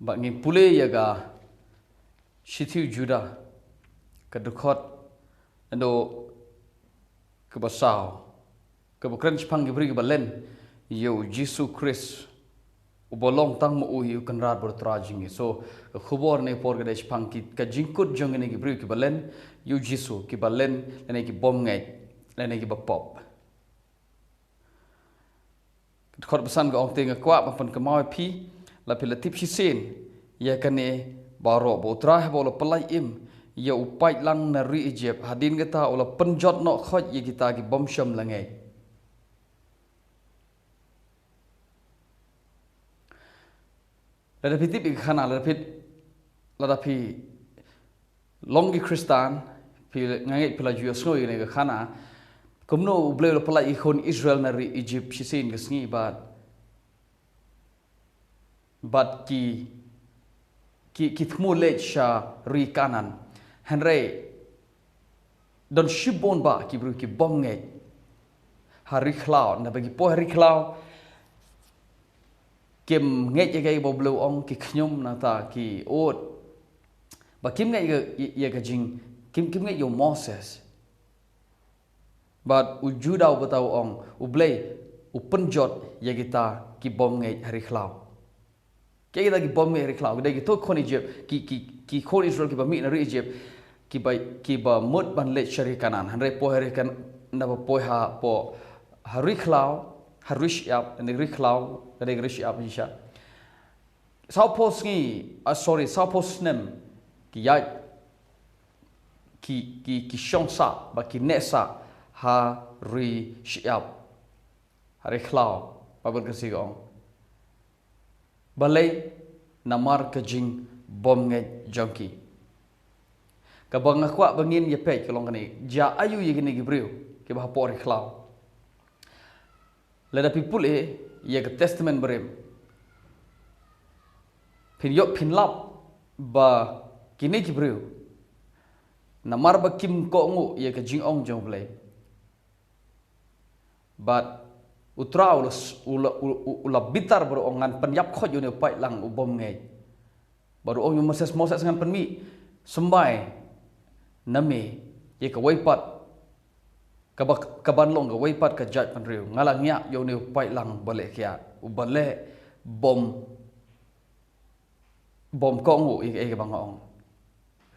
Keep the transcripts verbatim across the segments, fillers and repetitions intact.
Ba ngin pule ïa ka shithi u Juda, ka dkhot, endo, kaba saw, kaba kren shaphang ki briew kiba len ïa u Jisu Khrist, uba long tang ma u hi u Kynrad bad u Trai jong ngi. So ka khubor ne por ka dei shaphang ki, ka jingkut jong kine ki briew kiba len ïa u Jisu, kiba len lane ki bym ngeit, lane kiba pop. Dkhot ba san ka ong, te nga kwah ban pynkynmaw ïa phi, la phi la tip shisien ïa kane baroh, ba u Trai haba u la pyllait im ïa u paidlang na ri Ijipt, hadien kata u la pynjot noh khoit ïa kita ki bym shym la ngeit. Lada phi tip ïa ka khana, lada phi, lada phi long ki Khristan, phi, nga ngeit phi la ju ïohsngew ïa kane ka khana, kumno U Blei u la pyllait ïa ki khun Israel na ri Ijipt shisien ka sngi bad, bad ki, ki, ki thmu leit sha ri Kanaan. Hynrei don shibun bah ki briew ki bym ngeit ha ri khlaw, naba ki poi ha ri khlaw, kim ngeit ïa kaei ba U Blei u ong, ki khñium, nangta ki ud. Ba kim ngeit ïa, ïa, ïa ka jing, kim, kim ngeit ïa u Moses. Bad u Juda u bata u ong, U Blei u pynjot ïa kita ki bym ngeit ha ri khlaw. Kiei kita ki bym ngeit ha ri khlaw? Ki dei kito ki khun Ijipt, ki, ki, ki khun Israel kiba mih na ri Ijipt, kiba, kiba mut ban leit sha ri Kanaan. Hynrei poi ha ri Kan-, naba poi hapoh, ha ri khlaw, ha ri shyiap, ne ri khlaw, ka dei ri shyiap shisha. Sawphew sngi, ah, sorry, sawphew snem ki ïaid, ki, ki, ki shong sah, ba ki neh sah ha ri shyiap, ha ri khlaw, Baibl Khasi ka ong. Balei? Namar ka jingbymngeit jong ki. Kaba nga kwah ba ngin ïa peit ka long kane, jia aïu ïa kine ki briew kiba hapoh ri khlaw. Lada phi pule ïa ka Testament Barim, phin ïoh, phin lap ba kine ki briew, namar ba kim kohnguh ïa ka jingong jong U Blei, bad U Trai u la s-, u la, u, u, u la bitar bad u ong, ngan pynïap khoit ïa une u paidlang u bymngeit. Bad u ong ïa u Moses, Moses, ngan pynmih symbai na me ïa kawei pat, kaba, kaban long kawei pat ka jaitbynriew. Nga la ngiah ïa une u paidlang ba leh kiad, uba leh bym, bym kohnguh ïa kaei kaba nga ong.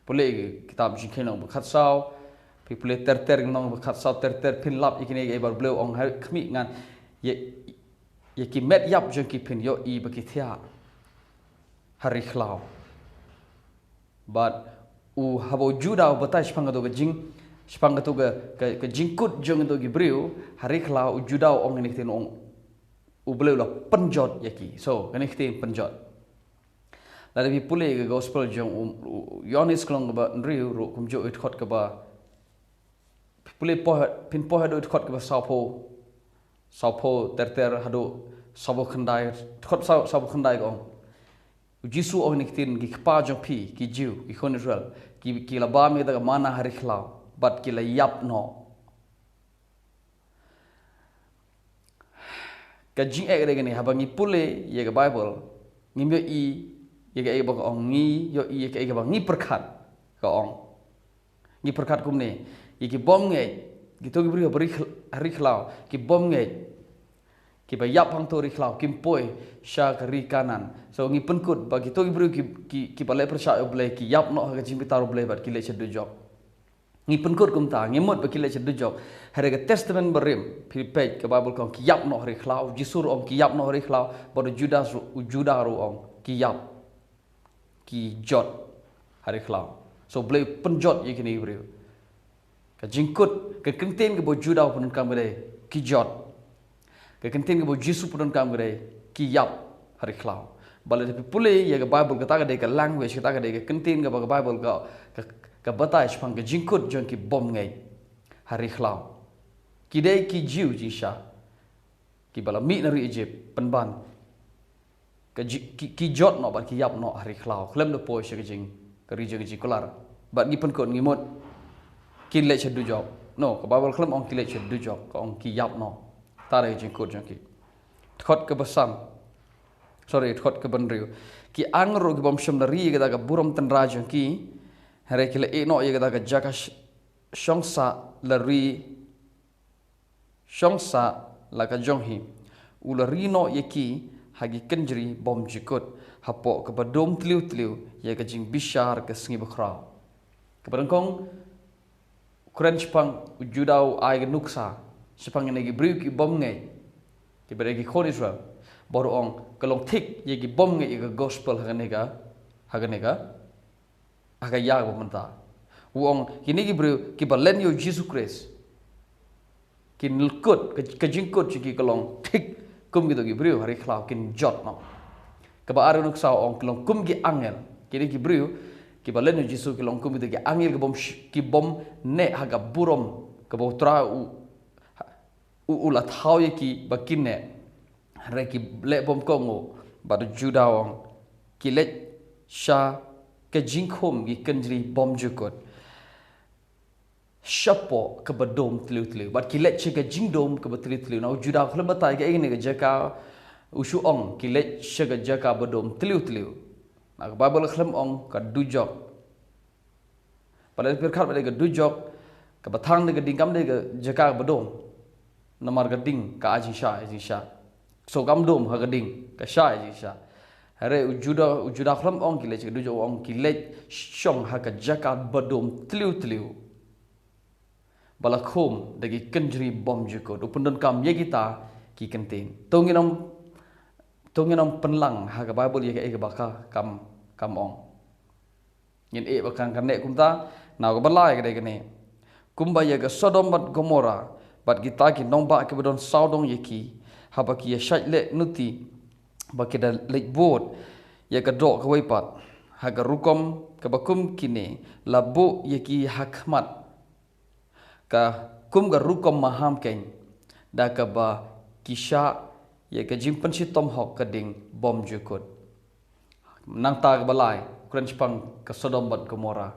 Pule ïa ka kitab Jingkheiñ lynnong ba khatsaw, phi pule Ter Ter lynnong ba khatsaw, Ter Ter, phin lap ïa kine, ïa kaei ba U Blei u ong, ha khmih, ngan, ïa, ïa ki met ïap jong ki phin ïohi ba ki thiah ha ri khlaw. Bad u, haba u Juda u batai shaphang kato ka jing, shaphang kato ka, ka, ka jingkut jong kato ki briew ha ri khlaw, u Juda u ong kane ka ktien, u ong, U Blei u la pynjot ïa ki. So kane ka ktien pynjot, lada phi pule ka gospel jong u, u, u Ïoannis lynnong kaba hynriew ruh, kumjuh u dkhot kaba, phi pule, poi, phin poi haduh u dkhot kaba sawphew, sawphew, Ter Ter, haduh sawphew khyndai, dkhot saw, sawphew khyndai ka ong, U Jisu u ong kane ka ktien, ki kpa jong phi ki Jiw, ki khun Israel, ki, ki la bam ïa kata ka manna ha ri khlaw bad ki la ïap noh. Ka jingeh ka dei kane, haba ngi pule ïa ka Baibl, ngim ïohi ïa kaei kaba ka ong, ngi ïohi ïa kaei kaba ngi pyrkhat ka ong. Ngi pyrkhat kumne, ïa ki bymngeit, kito ki briew ha ri khl-, ha ri khlaw, ki bymngeit, kiba ïap hangto ha ri khlaw, kim poi sha ka ri Kanaan. So ngi pynkut ba kito ki briew ki, ki, kiba leh pyrshah ïa U Blei, ki ïap noh ha ka jingbitar U Blei bad ki leit sha dujok. Ngi pynkut kumta, ngi mut ba ki leit sha dujok. Hynrei ka Testament Barim, phi peit, ka Baibl ka ong ki ïap noh ha ri khlaw, Jisu ruh u ong ki ïap noh ha ri khlaw, bad u Judas ruh, u Juda ruh u ong ki ïap, ki jot ha ri khlaw. So U Blei u pynjot ïa kine ki briew. Ka jingkut, ka kyntien kaba u Juda u pyndonkam ka dei ki jot. Ka kyntien kaba u Jisu u pyndonkam ka dei ki ïap ha ri khlaw. Bad lada phi pule ïa ka Baibl, kata ka dei ka language, kata ka dei ka kyntien kaba ka Baibl ka, ka, ka batai shaphang ka jingkut jong ki bymngeit ha ri khlaw. Ki dei ki Jiw jingshisha, kiba la mih na ri Ijipt pynban. Ka ji-, ki, ki jot noh bad ki ïap noh ha ri khlaw, khlem da poi sha ka jing, ka ri jong ka jingkular. Bad ngi pynkut, ngi mut kin leit sha dujok. No, ka Baibl khlem ong ki leit sha dujok, ka ong ki ïap noh. Kata ka dei ka jingkut jong ki. Dkhot kaba san, sorry, dkhot kaba hynriew. Ki ang ruh ki bym shym la ri ïa kata ka burom tynrai jong ki, hynrei ki la ïeh noh ïa kata ka jaka sh-, shong sah la ri, shong sah la ka jong hi. U la ri noh ïa ki ha ki kynjri bymjukut, hapoh kaba dum tliw tliw ïa ka jingbishar ka sngi bakhraw. Kaba nyngkong, u kren shaphang u Judah u ai ka nuksa shaphang kine ki briew ki bym ngeit, kiba dei ki khun Israel. Bad u ong ka long thik ïa ki bym ngeit ïa ka gospel ha kane ka, ha kane ka, ha ka ïa kaba mynta. U ong kine ki briew kiba len ïa u Jisu Khrist, kin kut, ka, ka jingkut jong ki ka long thik kum kito ki briew ha ri khlaw, kin jot noh. Kaba ar u nuksa u ong ki long kum ki angel. Kine ki briew kiba len ïa u Jisu ki long kum kito ki angel ki bym sh-, ki bym neh ha ka burom kaba u Trai u, u, u la thaw ïa ki ba kin neh. Hynrei ki leh bymkohnguh. Bad u Judah u ong ki leit sha ka jingkhum ki kynjri bymjukut shapoh kaba dum tliw tliw. Bad ki leit sha ka jingdum kaba tliw tliw. Na u Judah u khlem batai kaei kane ka jaka, u shu ong ki leit sha ka jaka ba dum tliw tliw. Na ka Baibl khlem ong ka dujok. Bad lada pyrkhat ba dei ka dujok, kaba thang da ka ding kam dei ka jaka ba dum. Namar ka ding ka ai jingshai, ai jingshai. So kam dum ha ka ding, ka shai ai jingshai. Hynrei u Judah, u Judah khlem ong ki leit sha ka dujok, u ong ki leit shong ha ka jaka ba dum tliw tliw, ba la khum da ki kynjri bymjukut. U pyndonkam ïa kita ki kyntien. To ngin ym, to ngin ym pynlang ha ka Baibl ïa kaei kaba ka, kam, kam ong. Ngin ïeh ba kan ka neh kumta. Na kaba lai ka dei kane. Kumba ïa ka Sodom bad Gomorrah bad kita ki nongbah kiba don sawdong ïa ki, haba ki ïa shait leh nuti ba ki da leit bud ïa ka doh kawei pat, ha ka rukom kaba kum kine la buh ïa ki ha khmat, ka kum ka rukom maham keiñ, da kaba ki shah ïa ka jingpynshitom hok ka ding bymjukut. Nangta kaba lai, u kren shaphang ka Sodom bad Gomorrah.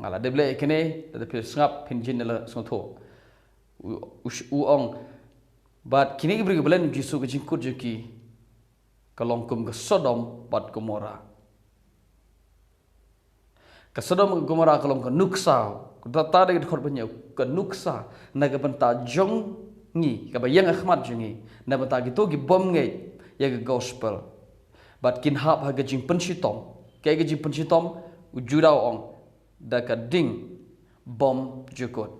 Nga la dep leh ïa kine, lada phi sngap phin jin la sngewthuh. U, u, u ong, bad kine ki briew kiba len ïa u Jisu, ka jingkut jong ki ka long kum ka Sodom bad Gomorrah. Ka Sodom ka Gomorrah ka long ka nuksa, ka ta, ta dei ka dkhot ba hynñiew, ka nuksa na ka bynta jong ngi, kaba ïeng ha khmat jong ngi, na bynta kito ki bym ngeit ïa ka gospel. Bad kin hap ha ka jingpynshitom. Kaei ka jingpynshitom? U Judah u ong da ka ding bymjukut.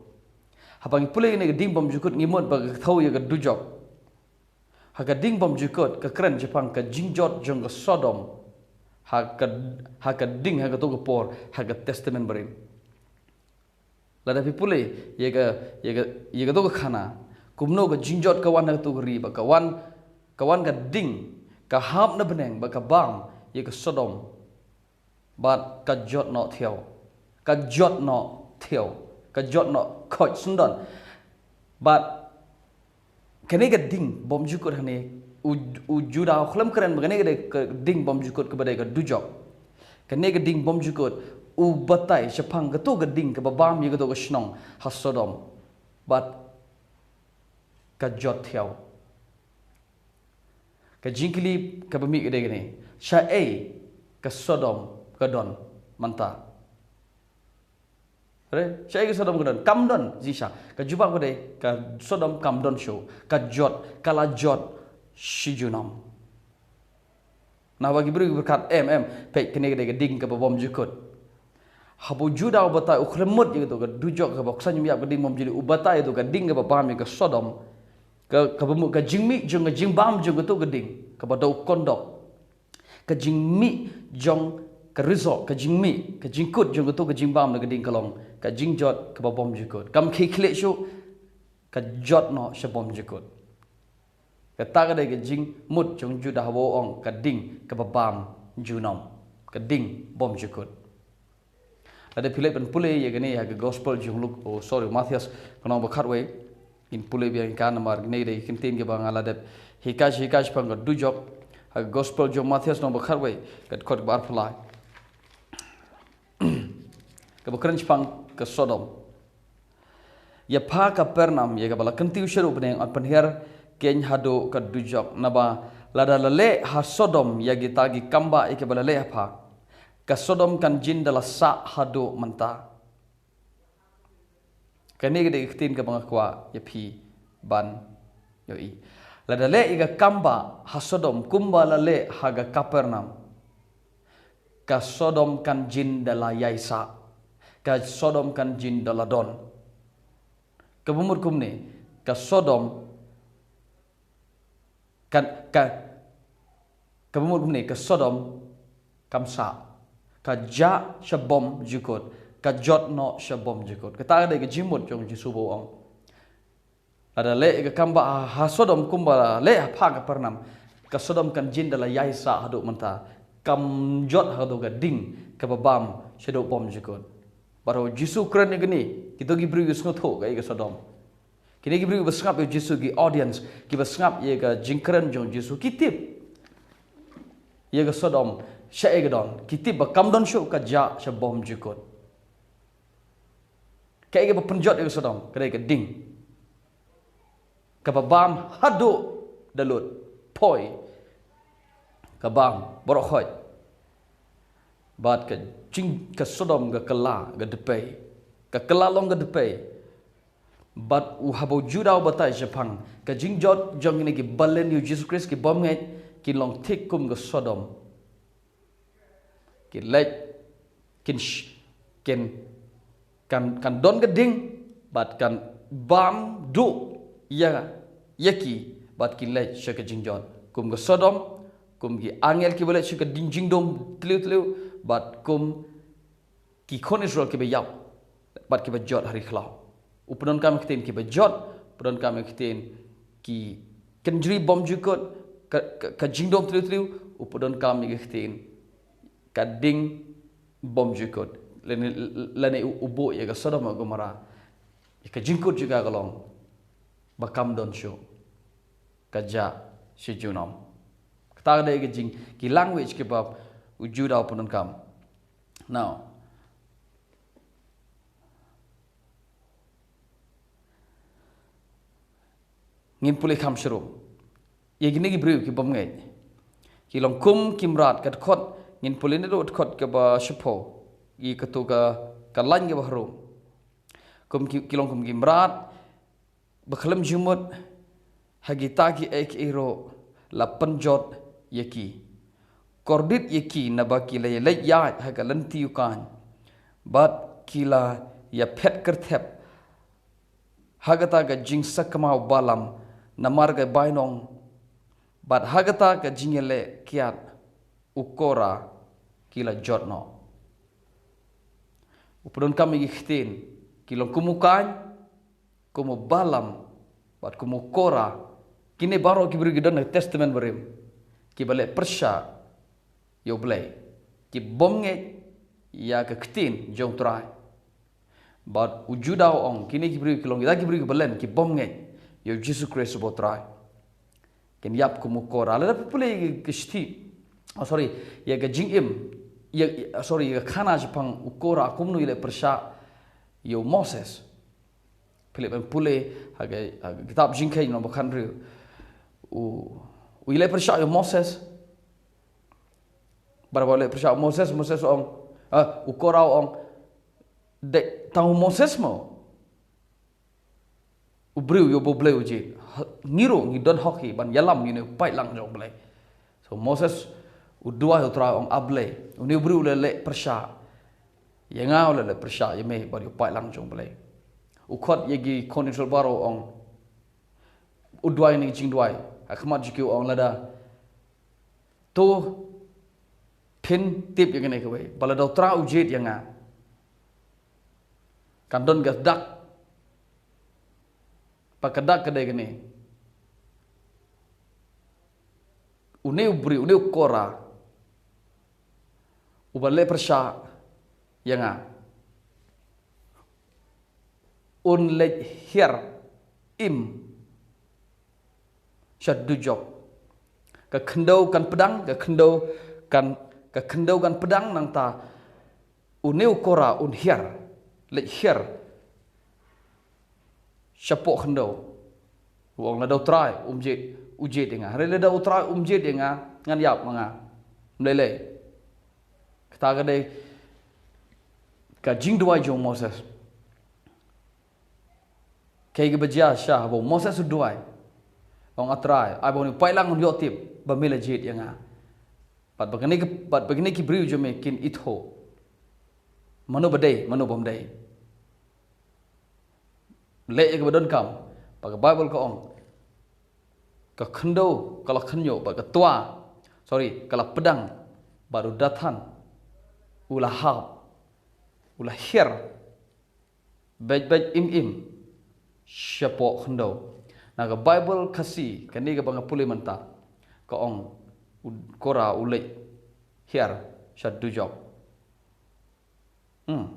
Haba ngi pule ïa ka ding bymjukut ngi mut ba ka thew ïa ka dujok. Ha ka ding bymjukut ka kren shaphang ka jingjot jong ka Sodom. Ha ka, ha ka ding ha kato ka por, ha ka Testament Barim. Lada phi pule ïa ka, ïa ka, ïa kato ka khana, kumno ka jingjot ka wan ha kato ka ri, ba ka wan, ka wan ka ding, ka hap na bneng, ba ka bam ïa ka Sodom. Bad ka jot noh thiaw. Ka jot noh thiaw. Ka jot noh khoit syndon. Bad kane ka ding bymjukut hangne, u, u Judah u khlem kren ba kane ka dei ka ding bymjukut kaba dei ka dujok. Kane ka ding bymjukut u batai shaphang kato ka ding kaba bam ïa kato ka shnong ha Sodom. Bad ka jot thiaw. Ka jingkylli kaba mih ka dei kane. Shaei ka Sodom ka don mynta? Re, shaei ka Sodom ka don? Kam don jingshisha. Ka jubab ka dei, ka Sodom kam don shuh. Ka jot, ka la jot shi junom. Naba ki briew ki pyrkhat, em, em, peit kane ka dei ka ding kaba bymjukut. Haba u Judah u batai, u khlem mut ïa kato ka dujok kaba u khlem ïap, ka ding bymjukut, u batai ïa kato ka ding kaba bam ïa ka Sodom. Ka, kaba mut ka jingmih jong ka jingbam jong kato ka ding kaba da u kyndok. Ka jingmih jong ka result, ka jingmih, ka jingkut jong kato ka jingbam na ka ding ka long ka jingjot kaba bymjukut. Kam khie khlieh shuh, ka jot noh sha bymjukut. Kata ka dei ka jingmut jong u Judah haba u ong ka ding kaba bam junom, ka ding bymjukut. Lada phi leit ban pule ïa kane ha ka gospel jong Luk, oh sorry, Mathaios ka lynnong ba khatwei. Ngin pule biang ïa ka namar kane ka dei ka kyntien kaba nga la dep hikai hikai shaphang ka dujok. Ha ka gospel jong Mathaios lynnong ba khatwei, ka dkhot ba arphew lai. Kaba kren shaphang ka Sodom. Ïa pha Kapernaum, ïa kaba la kyntiew shaduh bneng, yn pynhiar keiñ haduh ka dujok, naba Lada la leh ha Sodom ïa kita ki kambah ïa kiba la leh ha pha, ka Sodom kan jin da la sah haduh mynta. Kane ka dei ka ktien kaba nga kwah ïa phi ban ïohi. Lada leh ïa ka kambah ha Sodom kumba la leh ha ka Kapernaum, ka Sodom kan jin da la ïai sah. Ka Sodom kan jin da la don. Kaba mut kumne, ka Sodom kan, ka, kaba mut kumne, ka Sodom kam sah. Ka jah sha bymjukut, ka jot noh sha bymjukut. Kata ka dei ka jingmut jong Jisu ba u ong. Lada leh ïa ka kambah ha, ha Sodom kumba leh ha pha Kapernaum, ka Sodom kan jin da la ïai sah haduh mynta. Kam jot haduh ka ding kaba bam shaduh bymjukut. Bad haba u Jisu u kren ïa kine, kito ki briew ki sngewthuh kaei ka Sodom. Kine ki briew kiba sngap ïa u Jisu, ki audience kiba sngap ïa ka jingkren jong u Jisu, ki tip ïa ka Sodom shaei ka don, ki tip ba kam don shuh ka jah sha bymjukut. Kaei kaba pynjot ïa ka Sodom? Ka dei ka ding kaba bam haduh da lut, poi, ka bam baroh khoit. Bad ka jing, ka Sodom ka kylla ka dpei, ka kylla long ka dpei. Bad u, haba u Judah u batai shaphang ka jingjot jong kine ki balen ïa u Jisu Khrist, ki bymngeit, ki long thik kum ka Sodom. Ki leit, kin sh-, kin, kan, kan don ka ding, bad kan bam duh ïa, ïa ki, bad ki leit sha ka jingjot kum ka Sodom, kum ki angel kiba leit sha ka ding jingdum tliw tliw, bad kum ki khun Israel kiba ïap bad kiba jot ha ri khlaw. U pyndonkam ïa ka ktien kiba jot, u pyndonkam ïa ka ktien ki kynjri bymjukut, ka, ka, ka jingdum tliw tliw, u pyndonkam ïa ka ktien ka ding bymjukut. Lane, lane u, u buh ïa ka Sodom bad Gomorrah, ïa ka jingkut jong ka ka long ba kam don shuh ka jah shi junom. Kata ka dei ka jing, ki language kiba u Judah u pyndonkam. Now, ngin pule kham shrum ïa kine ki briew ki bymngeit. Ki long kum ki mrad, ka dkhot, ngin pule naduh dkhot kaba shiphew, ïa kato ka, ka lain kaba harum. Kum ki, ki long kum ki mrad ba khlem jingmut ha kita kiei kiei ruh la pynjot ïa ki. Kordit ïa ki naba ki la ïaleit ïaid ha ka lynti u Kain, bad ki la ïaphet kyrthep ha kata ka jingsakma u Balaam namar ka bainong, bad ha kata ka jingïaleh kiad u Kora ki la jot noh. U pyndonkam ïa ki ktien, ki long kum u Kain, kum u Balaam, bad kum u Kora. Kine baroh ki briew ki don ha Testament Barim, kiba leh pyrshah ïa U Blei, ki bymngeit ïa ka ktien jong U Trai. Bad u Judah u ong, kine ki briew ki long kita ki briew kiba len, ki bymngeit ïa u Jisu Khrist uba U Trai. Kin ïap kum u Kora. Lada phi pule ïa ka shithi, oh, sorry, ïa ka Jingim, ïa, ïa, sorry, ïa ka Khana shaphang u Kora, kumno u ïaleh pyrshah ïa u Moses. Phi leh ban pule ha ka, ha ka kitab Jingkheiñ lynnong ba khathynriew. U, u ïaleh pyrshah ïa u Moses. Barabor u ïaleh pyrshah ïa u Moses, Moses u ong, ah, u Kora u ong, dei tang u Moses mo u briew ïa uba U Blei u jied. Ha, ngi ruh ngi don hok hi ban ïalam ïa une u paidlang jong U Blei. So Moses u duwai, U Trai u ong, A Blei, une u briew u la leh pyrshah ïa nga, u la leh pyrshah ïa me bad ïa u paidlang jong U Blei. U khot ïa ki khun Israel baroh, u ong, u duwai ïa kane ka jingduwai ha khmat jong ki, u ong, lada to phin tip ïa kane kawei, ba lada U Trai u jied ïa nga, kan don ka dak, bad ka dak ka dei kane: une u briew, une u Kora uba leh pyrshah ïa nga, un leit hiar im sha dujok. Ka khyndew kan pdang, ka khyndew kan, ka khyndew kan pdang, nangta une u Kora un hiar, leit hiar shapoh khyndew. U ong, lada U Trai um jied, u jied ïa nga. Hynrei lada u Trai um jied ïa nga, ngan ïap ma nga. Ym lei lei. Kata ka dei ka jingduwai jong u Moses. Kaei kaba jia shisha haba u Moses u duwai, ong, A Trai, ai ba une u paidlang un ïoh tip ba me la jied ïa nga. Bad ba kine ki, bad ba kine ki briew jong me kin ithuh mano ba dei, mano bym dei. Leh ïa kaba donkam, ba ka Baibl ka ong, ka khyndew ka la khynñiuh, bad ka twa, sorry, ka la pdang, bad u Dathan u la hap, u la hiar beit beit im im shapoh khyndew. Na ka Baibl Khasi, kane kaba nga pule mynta, ka ong, u Kora u leit hiar sha dujok. Hmm.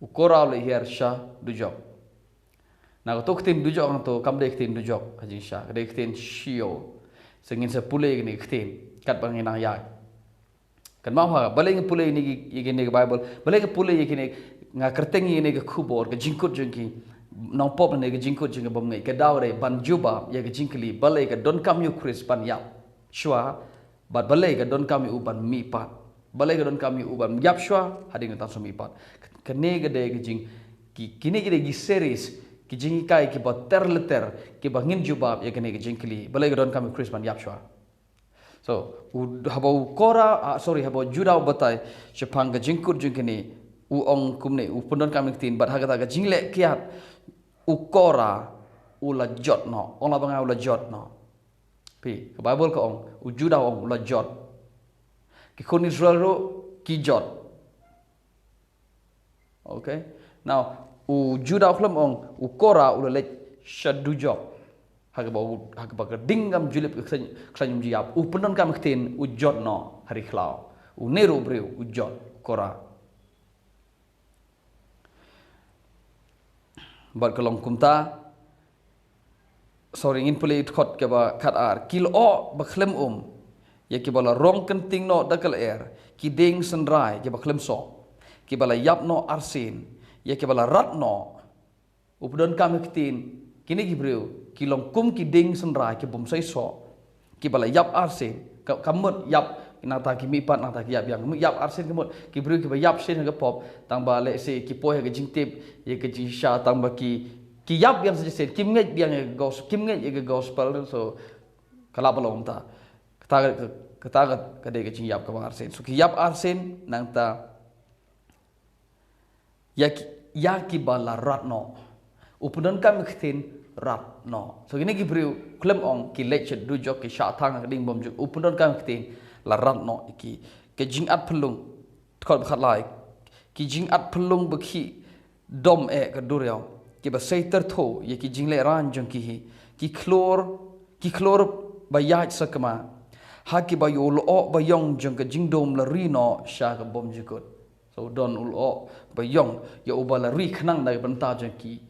U Kora u leit hiar sha dujok. Na kato ka ktien dujok hangto kam dei ka ktien dujok ha jingshisha, ka dei ka ktien Sheol. Sa ngin sa pule ïa kane ka ktien katba ngin nang ïaid. Kynmaw ha, balei nga pule ïa kine, ïa kine ka Baibl, balei nga pule ïa kine, nga kyrteng ïa kine ka khubor, ka jingkut jong ki nongpop ne ka jingkut jong ki bymngeit, ka daw dei ban jubab ïa ka jingkylli, balei ka donkam ïa u Khrist ban ïap shuwa, bad balei ka donkam ïa u ban mihpat. Balei ka donkam ïa u ban ïap shuwa hadien ba tang shu mihpat. Kane ka dei ka jing, ki, kine ki dei ki series, ki jinghikai kiba ter liter, kiba ngin jubab ïa kane ka jingkylli, balei ka donkam ïa u Khrist ban ïap shuwa. So, u, haba u Kora, ah, sorry, haba u Judah u batai shaphang ka jingkut jong kine, u ong kumne, u pyndonkam ïa ka ktien, bad ha kata ka jingleh kiad, u Kora u la jot noh, ong la ba nga u la jot noh. Phi, ka Baibl ka ong, u Judah u ong u la jot. Ki khun Israel ruh ki jot. Okay. Now, u Judah u khlem ong, u Kora u la leit sha dujok. Ha kaba u, ha kaba ka ding kam ju lip ka khlaiñ, khlaiñ um ju ïap. U pyndonkam ïa ka ktien u jot noh ha ri khlaw. Une ruh u briew u jot, u Kora. Bad ka long kumta, sorry, ngin pule ïa ka dkhot kaba khatar. Ki lyoh ba khlem um, ïa kiba la rong kynting noh da ka lyer, ki dieng synrai kiba khlem soh, kiba la ïap noh arsien, ïa kiba la rat noh. U pyndonkam ïa ka ktien, kine ki briew ki long kum ki dieng synrai ki bym shai soh, kiba la ïap arsien, ka, ka mut ïap, nangta ki mihpat, nangta ki ïap biang. Ka mut ïap arsien ka mut ki briew kiba ïap shisien ha ka pop, tang ba lehse ki poi ha ka jingtip ïa ka jingshisha, tang ba ki, ki ïap biang sa shisien, kim ngeit biang ïa ka gos-, kim ngeit ïa ka gospel. So ka lah ba long kumta. Kata ka, kata ka, ka dei ka jingïap kaba arsien. So ki ïap arsien, nangta ïa ki, ïa kiba la rat noh. U pyndonkam ïa ka ktien rat noh. So kine ki briew khlem ong ki leit sha dujok, ki shah thang ha ka ding bymjukut. U pyndonkam ïa ka ktien la rat noh ïa ki. Ka jingat phyllung, dkhot ba khatlai. Ki jingat phyllung ba khih dom eh ka duriaw, kiba sei tyrtho ïa ki jinglehraiñ jong ki hi. Ki khlur, ki khlur ba ïaid sakma, ha kiba ïa u lyoh ba ïong jong ka jingdum la ri noh sha ka bymjukut. So u don u lyoh ba ïong ïa uba la ri khnang da ka bynta jong ki.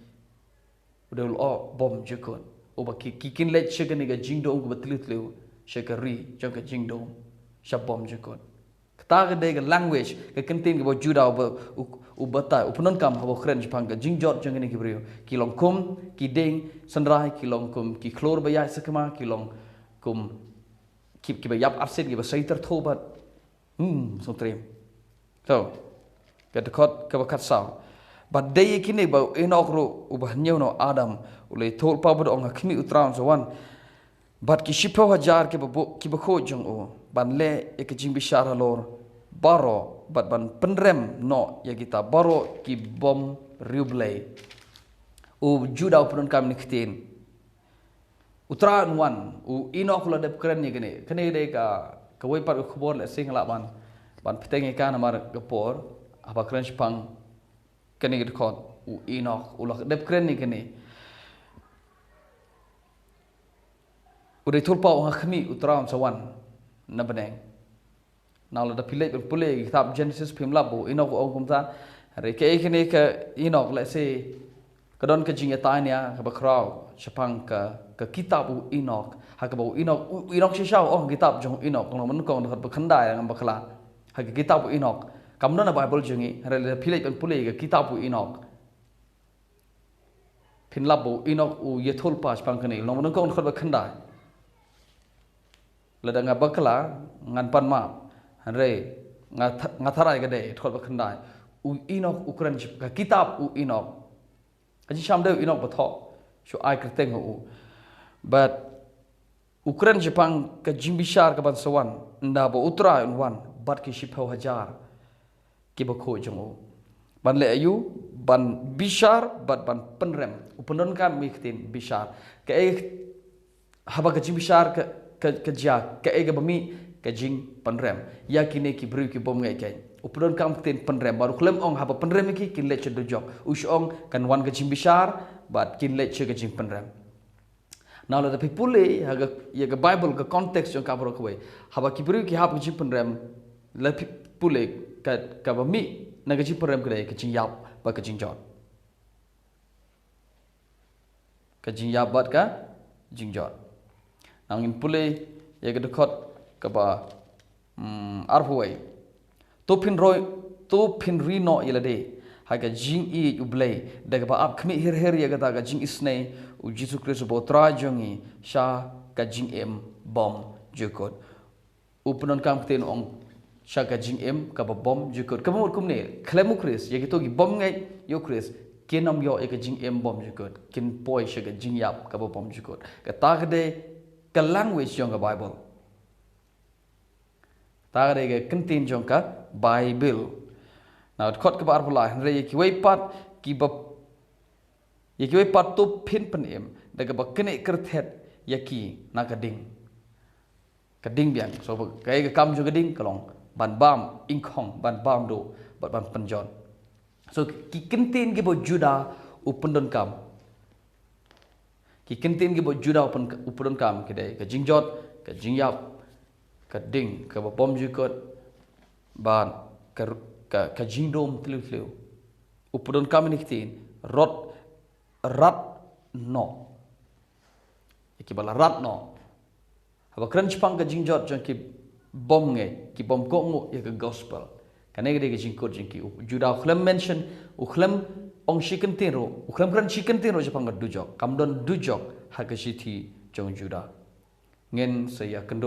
U dei u lyoh bymjukut, uba ki, ki kin leit sha kane ka jingdum kaba tliw tliw, sha ka ri jong ka jingdum, sha bymjukut. Kata ka dei ka language, ka ktien kaba u Judah u ba, u, u batai, u pyndonkam haba u kren shaphang ka jingjot jong kine ki briew. Ki long kum ki dieng synrai, ki long kum ki khlur ba ïaid sakma, ki long kum ki, kiba ïap arsien, kiba sei tyrtho bad Hmm, sngewtriem. To, ka dkhot kaba khatsaw. Bad dei ïa kine ba u Enok ruh uba hynñiew na u Adam u la ïathuhlypa bad ong, ha khmih, U Trai un sa wan bad ki shiphew hajar kiba bu-, kiba khuid jong u, ban leh ïa ka jingbishar halor baroh, bad ban pynrem noh ïa kita baroh ki bym riewblei. U Judah u pyndonkam ïa kane ka ktien. U Trai un wan, u Enok u la dep kren ïa kane. Kane dei ka, kawei pat ka khubor lehse nga lah ban, ban bteng ïa ka namar ka por, haba kren shaphang kane ka dkhot, u Enok u la dep kren ïa kane. U dei ïathuhlypa, u ong, ha khmih, U Trai un sa wan na bneng. Nang lada phi leit ban pule ïa ka kitab Genesis phim lap ba u Enok u ong kumta. Hynrei kaei kane ka Enok, lehse ka don ka jingïatai nia kaba khraw shaphang ka, ka kitab u Enok. Ha kaba u Enok, u, u Enok shisha u ong, kitab jong u Enok, ka Long Banyngkong dkhot ba khyndai, ngam bakla. Ha ka kitab u Enok kam don ha Baibl jong ngi, hynrei lada phi leit ban pule ïa ka kitab u Enok, phin lap ba u Enok u ïathuhlypa shaphang kane, Long Banyngkong dkhot ba khyndai. Lada nga bakla, ngan pan map. Hynrei nga th- nga tharai ka dei, dkhot ba khyndai. U Enok u kren shi- ka kitab u Enok. Ka jingsham dei u Enok ba thoh. Shu ai kyrteng u. Bad u kren shaphang ka jingbishar ka ban sa wan. Ynda ba u Trai un wan bad ki shiphew hajar kiba khuid jong u. Ban leh aïu, ban bishar bad ban pynrem. U pyndonkam ïa ka ktien bishar. Kaei haba ka jingbishar ka, ka, ka jia, kaei kaba mih, ka jingpynrem ïa kine ki briew ki bym ngeit. Kaei u pyndonkam ka ktien pynrem, bad u khlem ong haba pynrem ïa ki kin leit sha dujok. U shu ong kan wan ka jingbishar bad kin leit sha ka jingpynrem. Now lada phi pule ha ka, ïa ka Bible, ka context jong ka baroh kawei, haba ki briew ki hap ka jingpynrem, lada phi pule ka, kaba mih na ka jingpynrem ka dei ka jingïap bad ka jingjot. Ka jingïap bad ka jingjot. Now ngin pule ïa ka dkhot kaba, mm, arphew wei. To phin roi, to phin ri noh ïa lade ha ka jingïeit U Blei, da kaba ap khmih her her ïa kata ka jingisynei U Jisu Khrist uba U Trai jong ngi, sha ka jingim bymjukut. U pyndonkam ktien ong sha ka jingim kaba bymjukut. Kaba mut kumne, khlem U Khrist, ïa kito ki bym ngeit ïa U Khrist kin ym ïoh ïa ka jingim bymjukut, kin poi sha ka jingïap kaba bymjukut. Kata ka dei ka language jong ka Bible. Kata ka dei ka ktien jong ka Bible. Now dkhot kaba arphew lai, hynrei ïa kiwei pat kiba, ïa kiwei pat to phin pynim da kaba knieh kyrthet ïa ki na ka ding. Ka ding biang. So kaei ka kam jong ka ding? Ka long ban bam ingkhong, ban bam duh bad ban pynjot. So ki ktien kiba u Judah u pyndonkam, ki ktien kiba u Judah u pyn- u pyndonkam ki dei ka jingjot, ka jingïap, ka ding kaba bymjukut, bad ka, ka, ka jingdum tliw tliw. U pyndonkam ïa kine ki ktien, rot, rat noh. Ïa kiba la rat noh. Haba kren shaphang ka jingjot jong ki bym ngeit, ki bym kohnguh ïa ka gospel, kane ka dei ka jingkut jong ki. U Judah u khlem mention, u khlem ong shi kyntien ruh, u khlem kren shi kyntien ruh shaphang ka dujok. Kam don dujok ha ka shithi jong u Judah. Ngin sa ïakynduh